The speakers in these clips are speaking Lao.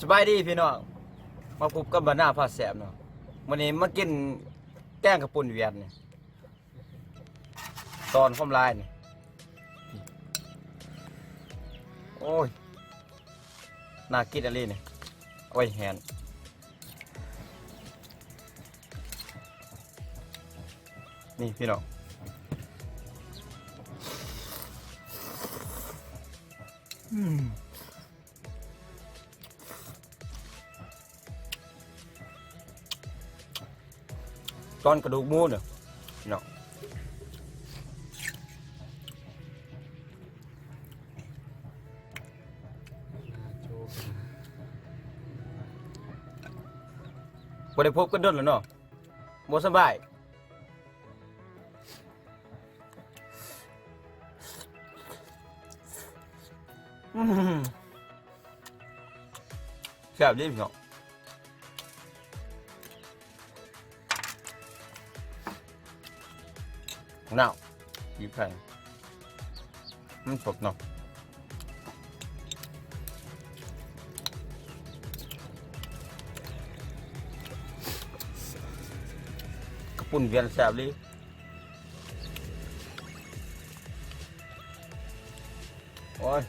ສະບາຍດີພີ່ນ້ອງ ມາພົບກັບບ້ານນາພາແຊບເນາະ. ມື້ນີ້ມາກິນແກງເຂົ້າປຸ້ນຫວຽດນີ້ ຕອນຄວາມລາຍນີ້. ໂອ້ຍ ໜ້າກິນອີ່ຫຼີນີ້ ເອົາໄວ້ແຫນ. ນີ້ພີ່ນ້ອງ ອືມ ຕອນກະດູກໝູເນາະພີ່ນ້ອງ. ບໍ່ໄດ້ພົບກັນດົນແລ້ວເນາະ ບໍ່ສະບາຍ. ອືມ ແຊບດີເນາະ ໜາວ ອີກແຜ່ນ ມັນສົດເນາະ. ເຂົ້າປຸ້ນຫວຽດແຊບອີ່ຫຼີ ໂອ້ຍ.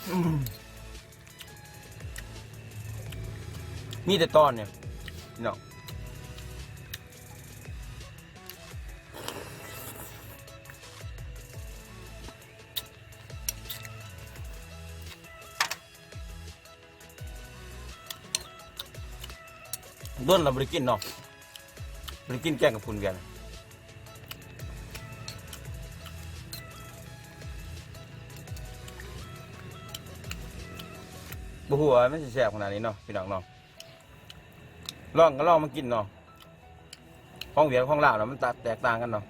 ອືມ ມີແຕ່ຕອນນີ້ເນາະ. ດົນລະບໍ່ໄດ້ກິນເນາະ ບໍ່ໄດ້ກິນແກງເຂົ້າປຸ້ນຫວຽດ. ບໍ່ຮູ້ວ່າມັນຊິແຊບຂະໜາດນີ້ເນາະ ພີ່ນ້ອງເນາະ. ລອງກໍລອງມາກິນເນາະ ຂອງຫວຽດຂອງລາວນະ ມັນຕະ ແຕກຕ່າງກັນເນາະ.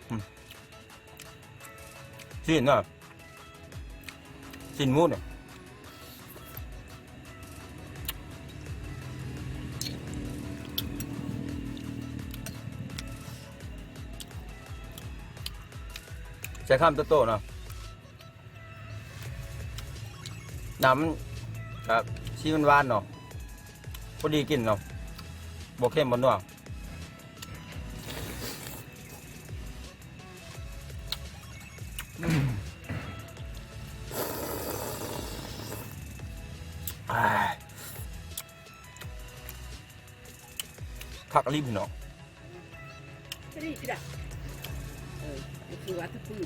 ອືມ ຊີ້ນເນາະ ຊີ້ນໝູເນາະ ໃສ່ຄຳໂຕໆເນາະ. ນ້ຳມັນກະສີຫວານໆເນາະ ພໍດີກິນເນາະ ບໍ່ເຄັມບໍ່ນົວ. ອືມ ຄັກອີ່ຫຼີພີ່ນ້ອງ. ສະລີດດະ ເອີ ຄືວ່າຕະປື.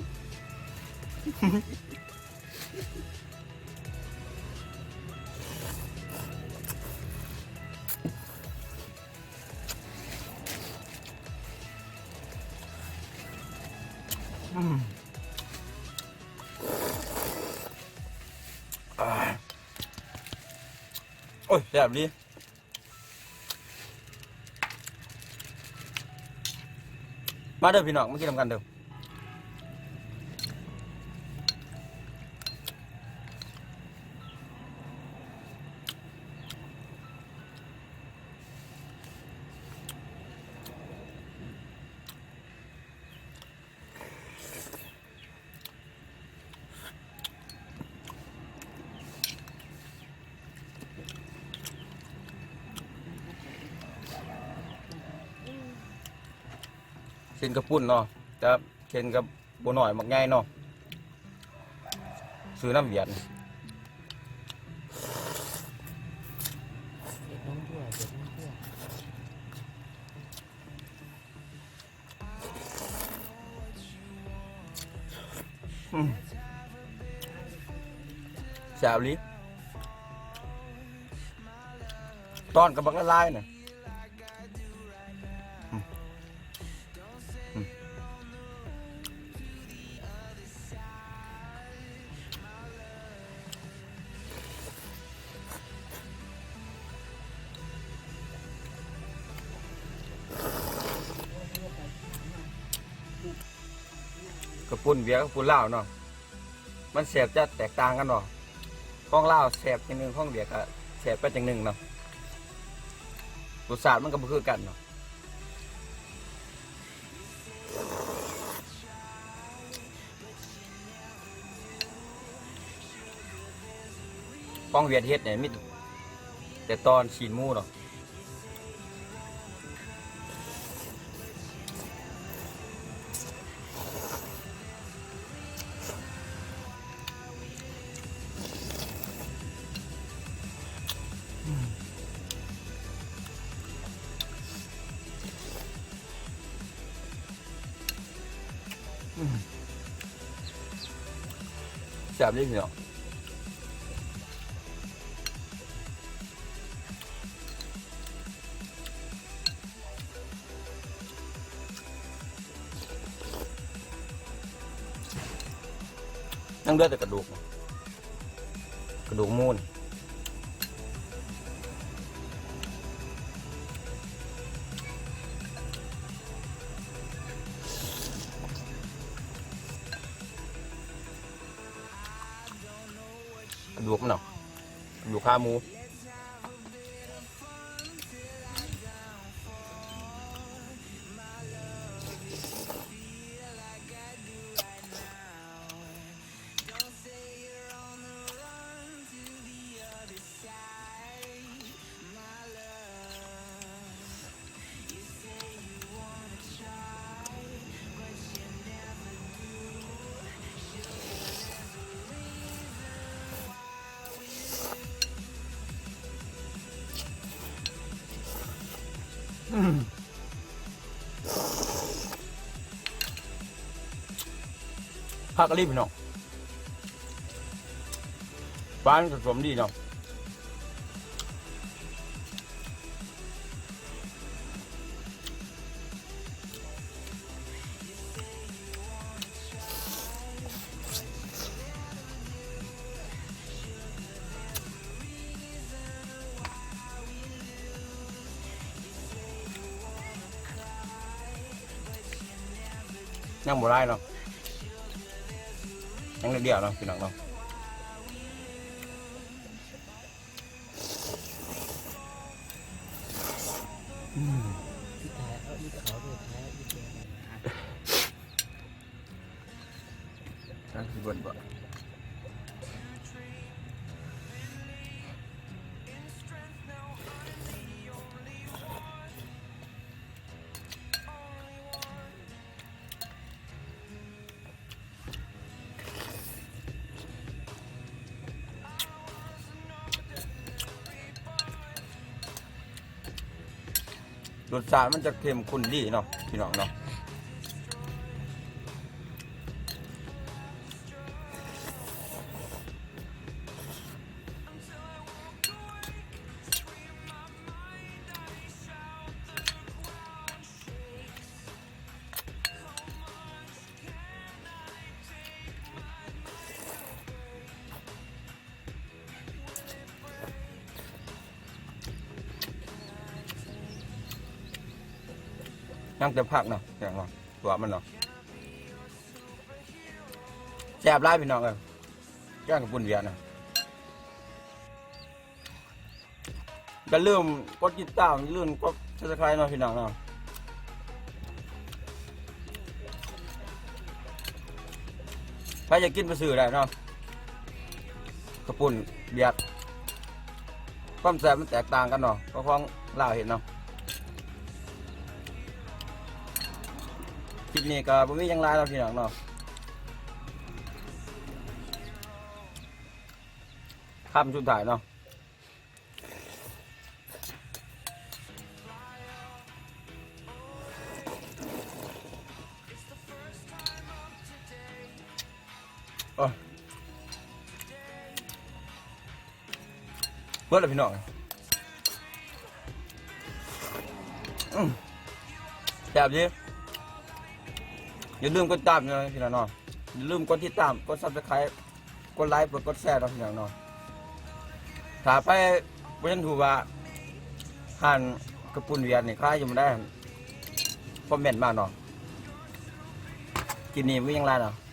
ອືມ ອາ ໂອ້ຍ ແຊບອີ່ຫຼີ. ມາເດີພີ່ນ້ອງ ມາກິນນຳກັນເດີ. ເສັ້ນເຂົ້າປຸ້ນເນາະ ຈະເສັ້ນກະບໍ່ນ້ອຍບັກໃຫຍ່ເນາະ ຊື້ນຳຫວຽດ. ອືມ ແຊບອີ່ຫຼີ ຕອນກະບັກຫຼາຍໆນະ. ອືມ ອືມ. ອ ກະປຸ້ນຫວຽດກັບກະປຸ້ນລາວເນາະ ມັນແຊບຈະແຕກຕ່າງກັນເນາະ. ຂອງລາວແຊບຈັ່ງໜຶ່ງ ຂອງຫວຽດກະແຊບໄປຈັ່ງໜຶ່ງເນາະ ລົດຊາດມັນກະບໍ່ຄືກັນເນາະ. ຂອງຫວຽດເຮັດນີ້ມີແຕ່ຕອນຊີ້ນໝູເນາະ. ແຊບເລີຍພີ່ນ້ອງ. ຍັງເຫຼືອແຕ່ກະດູກ ກະດູກໝູນີ້. ກະດູກມັນເນາະ ກະດູກຂາໝູ. ຄັກອີ່ຫຼີພີ່ນ້ອງ ຫວານສົມດີເນາະ. ຍັງບໍ່ຫຼາຍເນາະ ຍັງໜ້ອຍດຽວເນາະ ພີ່ນ້ອງເນາະ. ອືມ ລົດຊາດມັນຈະເຂັ້ມຂຸ້ນດີເນາະ ພີ່ນ້ອງເນາະ. ຍັງແຕ່ຜັກເນາະ ແກງເນາະ ຕົວມັນເນາະ ແຊບຫຼາຍພີ່ນ້ອງເອີຍ ແກງກະປຸ້ນຫວຽດນະ. ຢ່າລືມກົດຕິດຕາມ ຢ່າລືມກົດ Subscribe ເນາະ ພີ່ນ້ອງເນາະ. ໃຜຢາກກິນໄປຊື້ໄດ້ເນາະ ກະປຸ້ນຫວຽດ ຄວາມແຊບມັນແຕກຕ່າງກັນເນາະ ກັບຂອງລາວເຮັດເນາະ. ຄລິບນີ້ກະບໍ່ມີຫຍັງຫຼາຍເນາະ ພີ່ນ້ອງເນາະ ຄຳສຸດທ້າຍເນາະ. ໂອ້ຍ ເບິດແລ້ວພີ່ນ້ອງ ອືມ ແຊບດີ. ຢ່າລືມກົດຕິດຕາມເນາະ ພີ່ນ້ອງເນາະ ຢ່າລືມກົດຕິດຕາມ ກົດ Subscribe ກົດໄລ ກົດແຊເນາະ ພີ່ນ້ອງເນາະ. ຖ້າໃຜບໍ່ເຫັນຮູ້ວ່າຮ້ານກະປຸ້ນຫວຽດນີ້ຂາຍຢູ່ໝ່ອງໃດ ຄອມເມັນມາເນາະ. ກິນນີ້ມັນກໍຍັງຫຼາຍເນາະ.